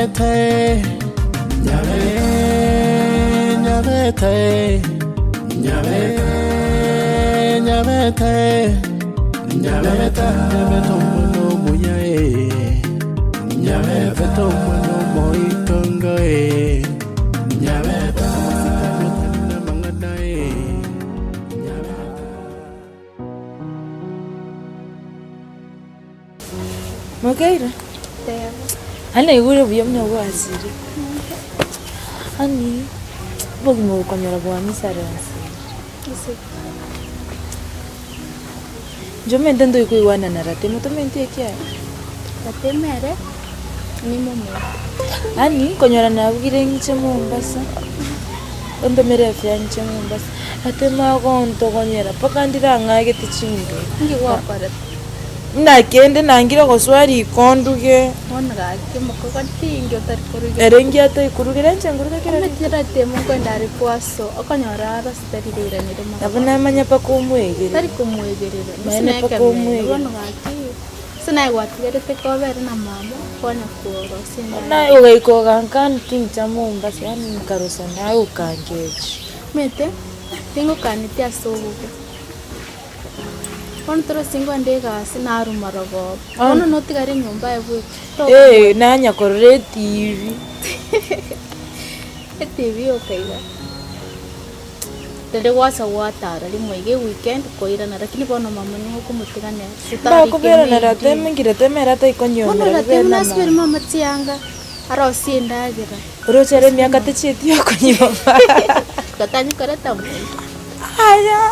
Nyabete, nyabete, nyabete, nyabete, nyabete, nyabete, nyabete omwana omuya eh. Nyabete omwana omoitongo eh. Nyabete omosikani otari namang'ana eh. Nyabete. Mokeire? Yaani naigure buya buna gwachire, yaani obogima obo okonyora bwamisaransirie. Inche omanyete ntoi koigwana na Ratemo, tomanyeti ekiagera? Ratemo ere nimomwete. Yaani nkonyora nabugire ng'iche Mombasa, ontomere efare ng'iche Mombasa, Ratemo agontogonyera mpaka ndire ang'agete chinguru. Inki gwakorete? Buna kende nangire gosoa riko nduge. Bono gaki mokogoti inki otari koruga? Ere inki atari korugera inche nkoruga kera rituko. Omanyete ratemo nkoenda are kwaso okonyora arosete riroiranire mono. Nabo namanya mpaka omwegerere. Tari komwegerera gose Maene mpaka nekemene omwegerere. bono gaki ase naye gwatigarete kobere na mama kwanya korosia endagera. Naye ogaika ogankani tincha Mombasa yaani nkarosa naye okangechi. Omanyete tingokaneti ase obobe. Bono torosie nkoenda egasi narwa marogoba. Bono notigare enyomba aye bweka. Ee, nanya korora etibi. Etibi yoka iga. Riria gwacha gwatara rimo iga eweekend koirana lakini bono mama nigo okomotiga nere. Mbakobera na rateme nki rateme ere Bono ataikonyomera rateme bibere na nasibere mama. mama chianga, arosie endagera. Oroche ere emiaka techieti yokonyoma. Gatanya koreta omonto. Aya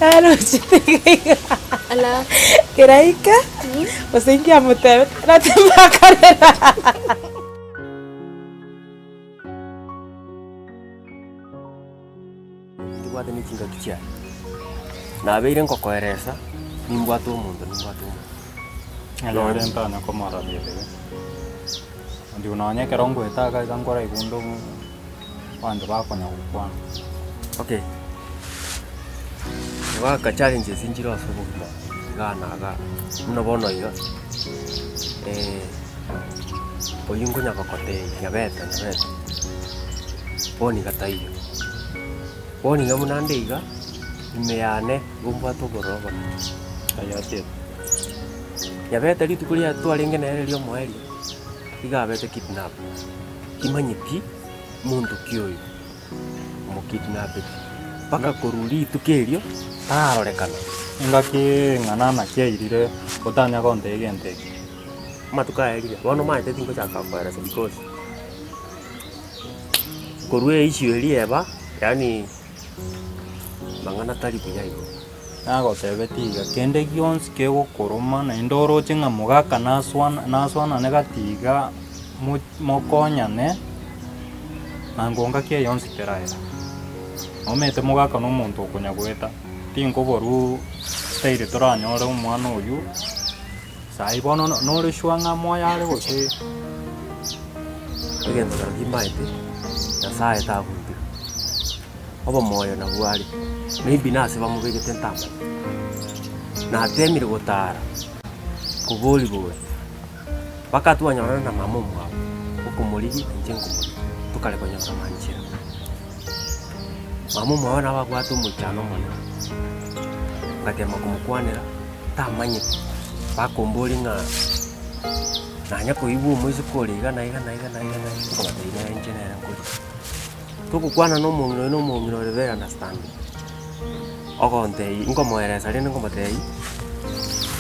narochete iga Alafu keraika gose nkiamotebete natema akarera. Ntibwate ne chingaki chiaye, nabeire ngokoeresa, nimbwate omonto nimbwate omonto. Nonye ntanya komorora bibe, inche nonye ekero ngoeta iga iga nkoraigwa onde abanto bakonya gokwana. Okay, goaka challenges nchire ase obogima igaa na igaa, buna bono iga, oyio nkonya gokotebia nyabete nyabete, bono iga taiyo. Bono iga buna nde iga, ime yane nigo mbwate obororo obonene. Ayatebe. Nyabete rituko riaye twarenge nere ria omoerio, iga abete kidnap, timanyeti monto ki oyo omokidnapeti, mpaka korwa rituko erio tararorekana. Engaki eng'ana naki airire otanya gontebia egento eke. Amatuko aerire, bono omanyete tingochaka koeresa because korwa eissue eria eba, yaani mang'ana tari buya igo. Nagotebetie iga, kende gionsi kegokoroma naende oroche ng'a mogaka naswana naswanane gati iga mo mokonyane, na ngongaki eye yonsi teraera. Nomanyete mogaka na omonto okonya goeta, tinkoborwa style toranyore omwana oywo, saii bono nore sure ng'a moyo are gose. Egento kero kimbaete, Nyasaye tagotiga, obomoyo nabwo are, maybe nase bamobegete ntamanya. Natemire gotara, kobori bori, mpaka twanyorana na mama omwabo, okomorigia inche nkomorigia, tokare konyorana nchera. Mama omwabo nabo abwate omochano omonene, ngatema komokwanera, tamanyeti, bakomboria ng'a nanya koigwa omoiseke ore iga na iga na iga na iga na iga, nkobatebia nere inche nere nkorigia. Togokwana na omong'ina oyo na omong'ina ore very understanding, ogontebia nkomoeresa rende nkomotebia,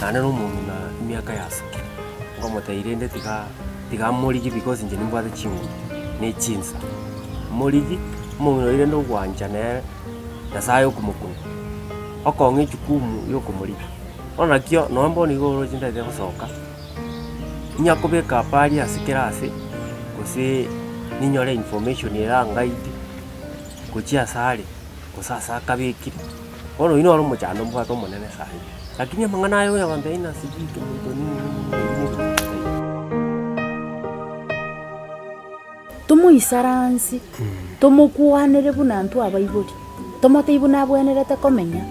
naende na omong'ina emiaka yasukire, nkomotebia rende tiga tiga morigie because inche nimbwate chinguru na echinsa, morigie, omong'ina oyio rende ogwancha nere, Nyasaye okomokuna, okong'a ejukumu ya okomorigia. Bono nakio nonye bono igo oroche ntagete gosoka, inyakobeka habari ase kera ase, gose ninyore information erangaidi gochia ase are, gose ase akabekire. Bono oyio noro omochando mbwate omonene saii, lakini amang'ana aya onya gontebia ng'a sijui kemonto nini nini nini nini taiyo. Tomoisaransie, tomokwanere buna intwe abaibori, tomotebie buna abwenerete komenya,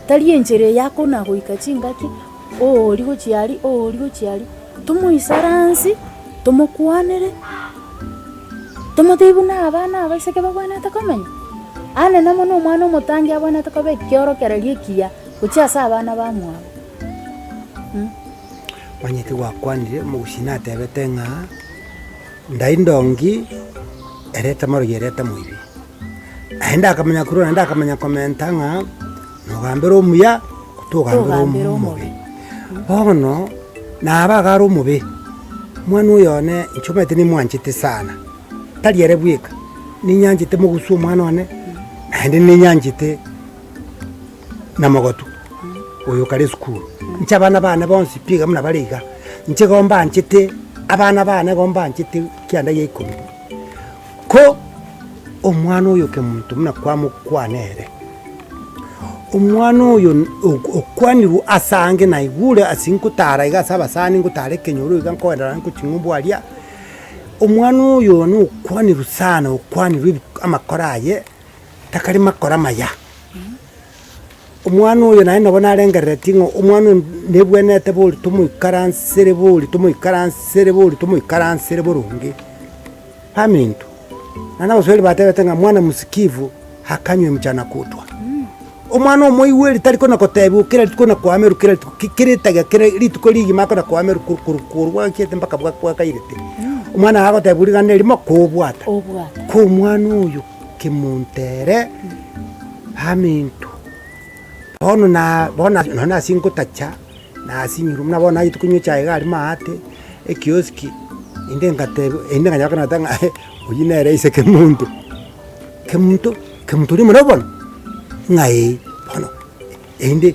tari enchera eye akona goika chingaki, ooria gochia aria, ooria gochia aria. Tomoisaransi, tomokwanere, tomotebie buna abana abaiseke babwenerete komenya, anene mono omwana omotangi abwenerete koba ekiorokererio ekiya gochia ase abana bamwabo. Omanyete gwakwanire, omogusii natebete ng'a ndai ndongi erete morogi erete moibi. Naende akamanya korwa naende akamanya komenta ng'a nogambera omuya togambera Togambera omobe. omobe. Bono, naba iga are omobe, omwana oyo one inche omanyete nimwanchete sana, tari ere bweka, ninyanchete mogusua omwana one, naende ninyanchete na mogotu, oyo okare esukuru. Inche abana bane bonsi pi iga buna bare iga, inche igo mbanchete, abana bane igo mbanchete kianda gia ikomi. Ko omwana oyo kemonto buna kwamokwana ere, omwana oyo okwanirwe ase ange naigure ase nkotara iga ase abasani nkotara ekenyoro iga nkoenderera nkoching'umbu aria, omwana oyo one okwanirwe sana okwanirwe ebi amakora aye, takari makora maya. Omwana oyo naende nabo narengereretie ng'a omwana oyo nebwenerete bori tomoikaransere bori tomoikaransere bori tomoikaransere boronge. Baminto, naende abaswahili batebete ng'a mwana msikivu hakanywe mchana kutwa. Omwana omoigweri tari kona kotebiwa kera rituko na koamerwa kera rituko ki kera etageka kera rituko rigima akona koamerwa korwa korwa korwa bwachete mpaka bwa bwakairete. Omwana agotebiwa rigana erimo kobwata. Obwata. Ko omwana oyo kemonto ere, baminto, bono na bono nonye nase ngotacha, nasinyirwe buna bono nachiete konywa echae iga aria maate, ekioski, inde ngateba inde nkanyora konata ng'a oywo nere ise kemunto, kemunto kemunto oria omonene bono, ng'a eh, bono inde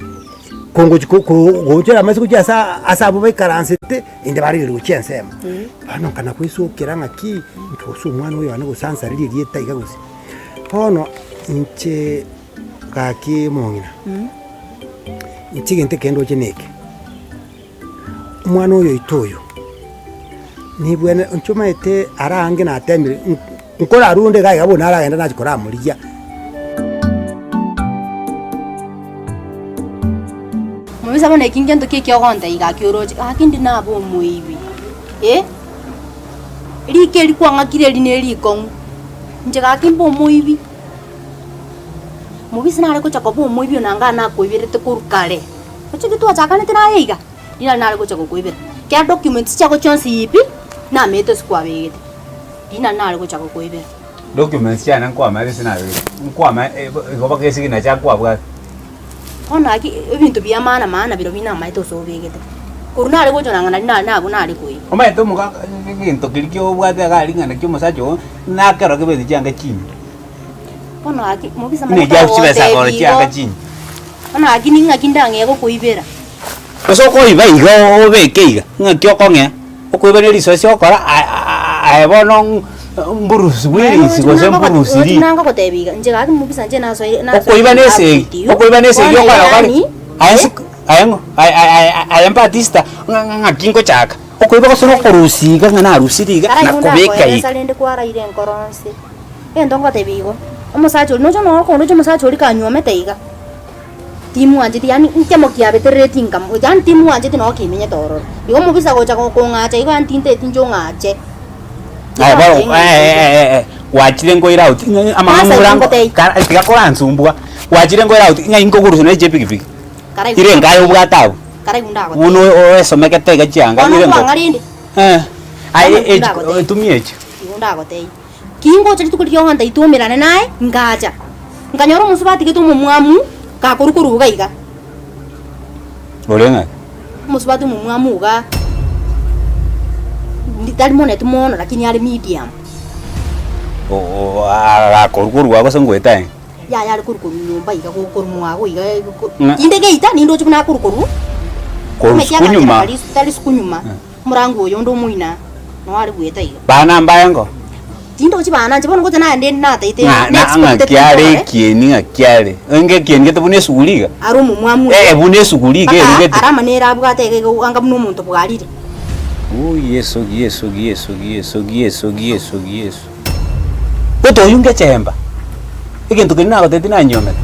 kongochi ko ko goonchora amaiso gochia asa ase abwo baikaransete, inde barigereria gochia ensemo. Bono nkana goesokera ng'aki, inche gose omwana oyo one gose ansarerie erieta iga gose. Bono inche gaki omong'ina, inche egento ekende ndoche neke, omwana oyo oito oyo, nibwene inche omanyete ara ange natemire nkorarwa onde iga iga bono naragenda nachia koramorigia. Mobisa bono eki ngento ki ekiogontebia gaki oroche, gaki ndi nabe omoibi eh? Riko eri kwang'akire eri ne rikong'u, inche gaki mbe omoibi? Mobisa nare gocha koba omoibi oyo nanga nakoiberete korwa kare, oche twachakanete naye iga, riria nare gocha gokoibera, kera documents chiago chionsi pi, namanyete ase kwabegete, riria nari nare gocha gokoibera. Documents chiane nkwama ase nabegete, nkwama igo mpaka esignature nkwabwate. Bono gaki ebinto bia maana maana birobio namaete ase obegete. Korwa nare gocha nang'a nari nare nabwo nare koigwa. Omanyete omogaka egento keria kiobwate iga aria ng'a naki omosacha oo nakero kebete chianga chinyia. Bono gaki mobisa Buna manya echiago chibesa akoro kogotebi chianga igo. chinyia. Bono gaki ning'aki ndang'ee gokoibera. Gose okoiba iga obeke iga, ng'aki okong'ea, okoiba ne risosi okora aye bono mburusi bwerisi gose mburusi ri. Nanga gotebi iga, inche gaki mobisa inche nasoire Okoiba na esegi, okoiba na esegi okora okore, aye nsi aye ng'o aye mbatista ng'a ng'aki ngochaka, okoiba gose na okorusia iga ng'a narusirie iga nakobeka iga. Esa rende kwaraire enkoro nse, egento ngotebi igo, omosacha oria nocha noro okondocha omosacha oria kanyuomete iga. Timwancheti yaani nkemo kiabeterereti nkamo yaani timwancheti noo kimenyete ororo. Igo omobisa gocha kong'acha igo yaani tinteti inche ong'ache. Aye bono eh gwachire nkoira out ng'a amang'ana Sasa morango ingotei. kara tiga koransumbua, gwachire nkoira out ng'ai nkogurusia naye chiepikipiki, Karai ire enkaye obwate abwo, Karai ndagotebia. buna oesomekete iga chianga Bono ire nko nkwang'a rende? eh, aye Bono echi ndagotebia. tumia echi. Igo ndagotebia. Kingocha rituko riria oganta ituomerane naye, ngacha, nkanyora omosubati gete omomwamu gakorwa korwa iga iga. Ore ng'aki? Omosubati omomwamu iga, tari moneti mono lakini are medium. Gakorwa korwa gose ngoeta aye? Yaya are korwa korwa nyomba iga gokorwa mwago iga Ng'a. inde geita ninde oche buna akorwa korwa Korwa omanyete suku nyuma. tari tari suku nyuma, omorango oyo onde omoina noo are goeta iga. Bana mbaye ngo? Tindochi bana inche bono ngocha naende nataete Ng'a na neexpected ng'aki are ntore. ekieni ng'aki are. Onge ekieni gete buna esuguri iga? Are omomwamu Eh, iga. buna esuguri iga Mpaka erugete. arama nere abwate iga iga anga buna omonto bwarire. Ooh Yeso Yeso Yeso Yeso Yeso Yeso Yeso. Gotoyunga echemba, egento keria nagotebitie nanyomete.